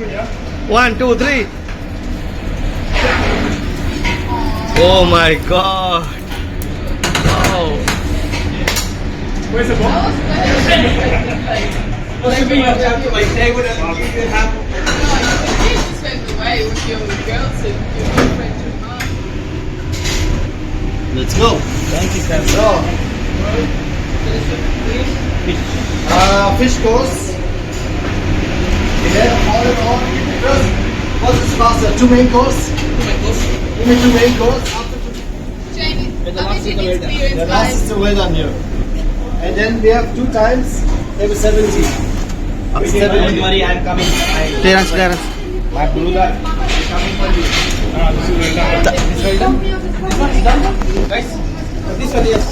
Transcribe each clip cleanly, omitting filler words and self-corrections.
One, two, three. Oh my God. Wow. Where's the ball? No, you just went away with your girls and your girlfriend, your mom. Let's go. Thank you, sir. So, fish course. We have all in all. First, what is faster? Two main course. Two main course. Give me two main course. After two. Jamie, how did you experience, The last is guys? the well done here. And then we have two times table 70. 70. Don't worry, I'm coming. Clearance, clearance. My brother is coming for you. This is well done. This well done? This one is done? Guys, this one is.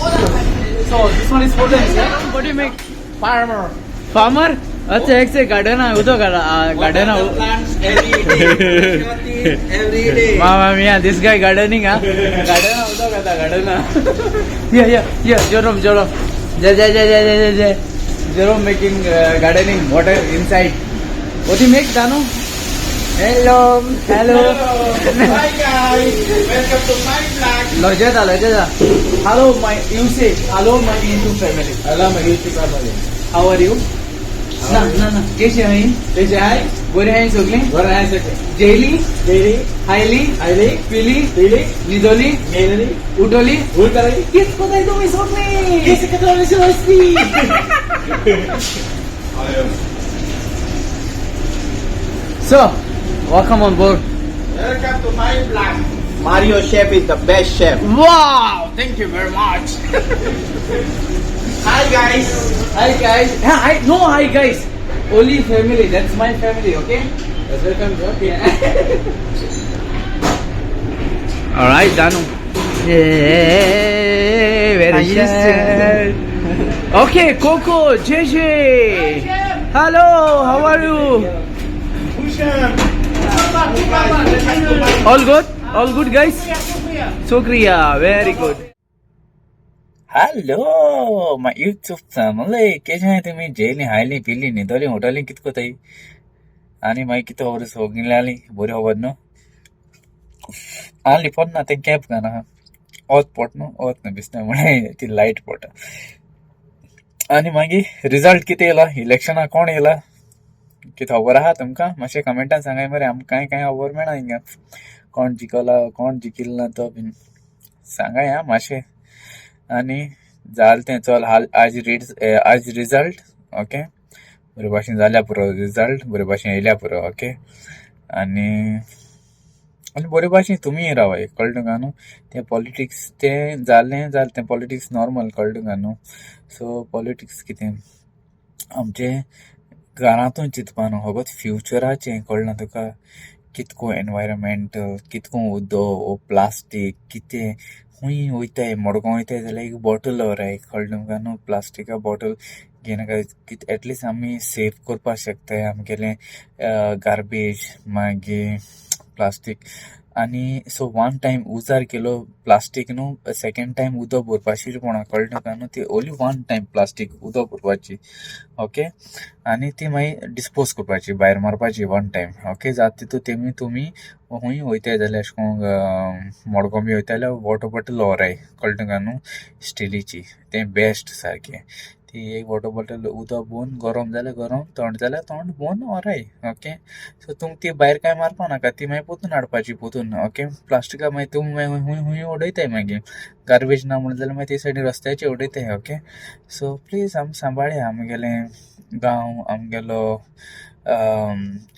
So this one is for them, yeah? What do you make? Farmer. Farmer? अच्छा एक से garden आहे उदो garden Water the plants every day. Every day. Mama mia, this guy gardening, huh? Garden उदो खाता garden. Yeah, yeah, yeah. Jerome, Jerome. Yeah, yeah, yeah, yeah, yeah, yeah. Jerome making gardening water inside. What do you make, Danu? Hello, hello. Hi guys, welcome to my vlog. Lojada, Lojada. Hello, my you say hello, my YouTube family. Hello, my YouTube family. How are you? ना ना ना कैसे हैं? कैसे हैं? बरे हैं सगळे? बरं आहे सगळे. जेली, जेली, हायली, हायली, पिली, पिली, निदोली, मेलली, उठोली, उठली. किस कोताय तुम्ही सगळे? कैसे कतरा समजली? So, welcome on board. Welcome to my vlog. Mario Chef is the best chef. Wow, thank you very much. Hi guys. Hi guys. Yeah, hi, no hi guys. Only family. That's my family. Okay. That's welcome, bro. Yeah. All right, Danu. Yeah, very sad. Okay, Coco, JJ. Hello, how are you? All good? All good, guys? Shukriya, very good. Hello my YouTube family, केशे आहाय तुमी? जेयली, highly, पिली, न्हिदली, उठली, कित कोताय आनी मागीर कितें खबर? सगळीं आली बरी खबर न्हू. आसली पडना तें कॅप घालून आहा, वत पोट न्हू, वत न्हू दिसना म्हळ्यार ती लायट पडटा. आनी मागीर रिजल्ट कितें येयला? इलेक्शनाक कोण येयला कितें खबर आहा तुमकां? मातशें कमेंटान सांगाय मरे. आमकां कांय कांय खबर मेळना हिंगा, कोण जिखला कोण जिखिल्लो ना तो बीन सांगाय आं मातशें. आनी जालें तें, चल हाल आज रीड आज रिजल्ट. ओके, बरे भाशेन जाल्या पुरो, रिजल्ट बरे भाशेन येयल्या पुरो. ओके, आनी आनी बरे भाशेन तुमीय रावाय, कळ्ळें तुका न्हू? तें पॉलिटिक्स तें जालें जालें, तें पॉलिटिक्स नॉर्मल, कळ्ळें तुका न्हू? सो पॉलिटिक्स कितें आमचें घरांतून चिंतपा न्हू, फकत फ्युचराचें, कळ्ळें तुका? कितको एनवायरमेंट, कितको उदक, प्लास्टीक कितें खूंय वयताय, मडगांव वयताय जाल्यार एक बॉटल दवराय, कळ्ळें तुमकां न्हू? प्लास्टिका बॉटल घेयनाका. एटलिस्ट आमी सेव करपाक शकताय आमगेलें गार्बेज, मागीर प्लास्टीक. आनी सो वन टायम उजार केलो प्लास्टीक न्हू, सेकेंड टायम उदक भरपाची पडना, कळ्ळें तुका न्हू? ती ओनली वन टायम प्लास्टीक उदक भरपाची. ओके, आनी ती मागीर डिस्पोज करपाची, भायर मारपाची वन टायम. ओके, जाता तितू तेमी तुमी खूंय वयताय जाल्यार, अशें करून मडगांव बी वयता जाल्यार वॉटर बॉटल दवराय, कळ्ळें तुका न्हू? स्टिलीची तें बेस्ट सारकें. ती एक वॉटर बॉटल उदक भरून, गरम जाल्यार गरम, थंड जाल्यार थंड भरून दवराय. ओके, सो तुमकां ती भायर कांय मारपा नाका, ती मागीर पोतून हाडपाची पोतून. ओके, प्लास्टिका मागीर तुमी मागीर खूंय खूंय उडयताय, मागीर गार्बेज ना म्हणलें जाल्यार मागीर ते सायडीन रस्त्याचेर उडयताय. ओके, सो प्लीज आमी सांबाळया आमगेलें गांव, आमगेलो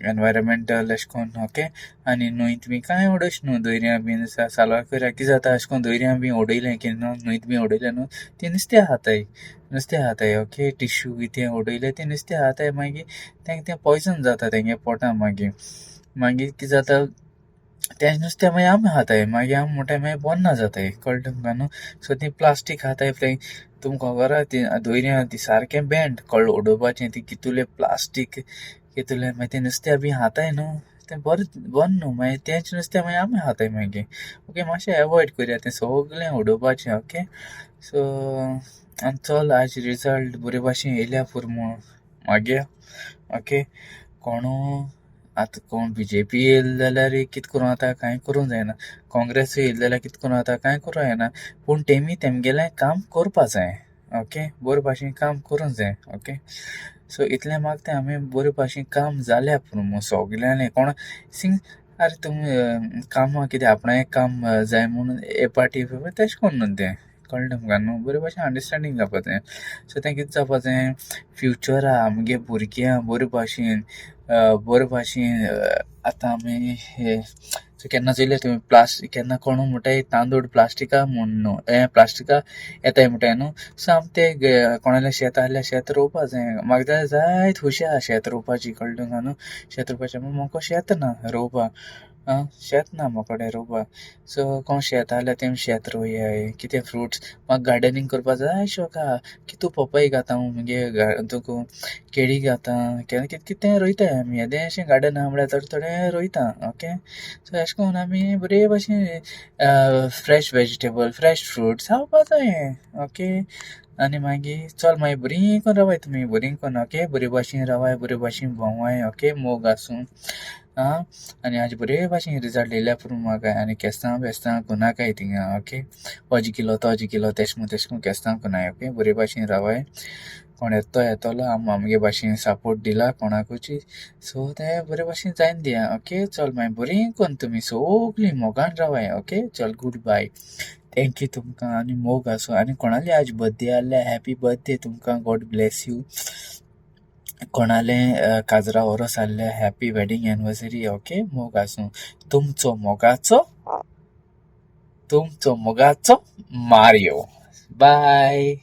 एनवायरमेंटल अशें करून. ओके, आनी न्हंयत बी कांय उडोवचें न्हू, दर्या बीन साल्वार करा. कितें जाता, अशें करून दर्या बी उडयलें की न्हू, न्हंयत बी उडयलें न्हू, ती नुस्तें खाताय, नुस्तें खाताय. ओके, टिश्यू कितें उडयलें तें नुस्तें खाताय, मागीर तेंका तें पॉयजन जाता तेंगे पोटा. मागीर मागीर कितें जाता, तें नुस्तें मागीर आमी खाताय, मागीर आमी म्हणटाय, मागीर बरें ना जाताय, कळ्ळें तुमकां न्हू? सो ती प्लास्टीक खाताय तें तुमकां खबर आहा, ती दर्या ती सारकें बँड कळ्ळें उडोवपाचें, ती कितुलें प्लास्टीक कितुलें, मागीर तें नुस्तें बी खाताय न्हू, तें बरें बरें न्हू, मागीर तेंच नुस्तें मागीर आमी खाताय मागीर. ओके, मातशें एवॉयड करया तें सगळें उडोवपाचें. ओके, सो आनी चल आज रिजल्ट बरे भाशेन येयल्या पुरो म्हूण मागीर. ओके, कोणू आतां कोण बीजेपी येयले जाल्यार कितें करूं जाता, कांय करूंक जायना. काँग्रेसूय येयले जाल्यार कितें करूं जाता, कांय करूं जायना. पूण तेमी तेमगेलें काम करपा जाय, ओके. बरे भाशेन काम करूंक जाय, ओके. सो इतलें मागता आमी, बरे भाशेन काम जाल्या पुरो सगल्यांलें. कोण सिंग आरे तुमी कामां कितें आपणाचें काम जाय म्हणून हे पार्टी तेशें करून न्हू तें, कळ्ळें तुमकां न्हू. बरे भाशेन अंडरस्टँडींग जावपा जाय. सो तें कितें जावपा जाय, फ्युचरा आमगे भुरग्यां बरे भाशेन, बरे भाशेन. आतां आमी सो केन्ना चोयलें तुमी प्लास्टीक, केन्ना कोण म्हणटाय तांदूळ प्लास्टिका म्हूण न्हू, हें प्लास्टिका येताय म्हणटाय न्हू. सो आमी ते कोणालें शेत आहल्यार शेत रोवपा जाय. म्हाका जाल्यार जायत खुशी आहा शेत रोवपाची, कळ्ळें तुमकां न्हू. शेत रोवपाचें म्हाका शेत ना रोवपा, आं शेत ना म्हाका रोवपा. सो कोण शेत आहल्यार तेमी शेत रोयाय. कितें फ्रुट्स, म्हाका गार्डनींग करपा जाय शौक आहा. कितू पपय घाता हांव मुगे, तुका केळी घाता, केन्ना कितें कितें रोयताय आमी. येदेंशें गार्डन आहा म्हळ्यार थोडें थोडें रोयता, ओके. सो अशें करून आमी बरे भाशेन फ्रेश वेजिटेबल, फ्रेश फ्रुट्स खावपा जाय, ओके. आनी मागीर चल मागीर बरी करून रावाय तुमी, बरी करून, ओके. बरे भाशेन रावाय, बरे भाशेन भोंवाय, ओके. मोग आसूं. आं, आनी आज बरे भाशेन रिजल्ट येयल्या पुरो म्हाका. आनी केस्तांव बेस्तांव कोनाकाय थिंगा, ओके. हो जिखलो तो जिखलो तेश म्हूण तेश करून केस्तांव कोनाय, ओके. बरे भाशेन रावाय. कोण येतो येतलो, आम आमगे भाशेन सपोर्ट दिला कोणाकूच, सो तें बरे भाशेन जायन दिया, ओके. चल मागीर बरी करून तुमी सगळीं मोगान रावाय, ओके. चल गूड बाय, thank you तुमकां आनी मोग आसूं. आनी कोणाली आज बर्थडे आहल्यार हॅपी बर्थडे तुमकां, गॉड ब्लेस you. कोणालें काजरा वरोस आहल्यार हॅपी वेडींग एनिवर्सरी, ओके. मोग आसूं. तुमचो मोगाचो, तुमचो मोगाचो मारियो. बाय.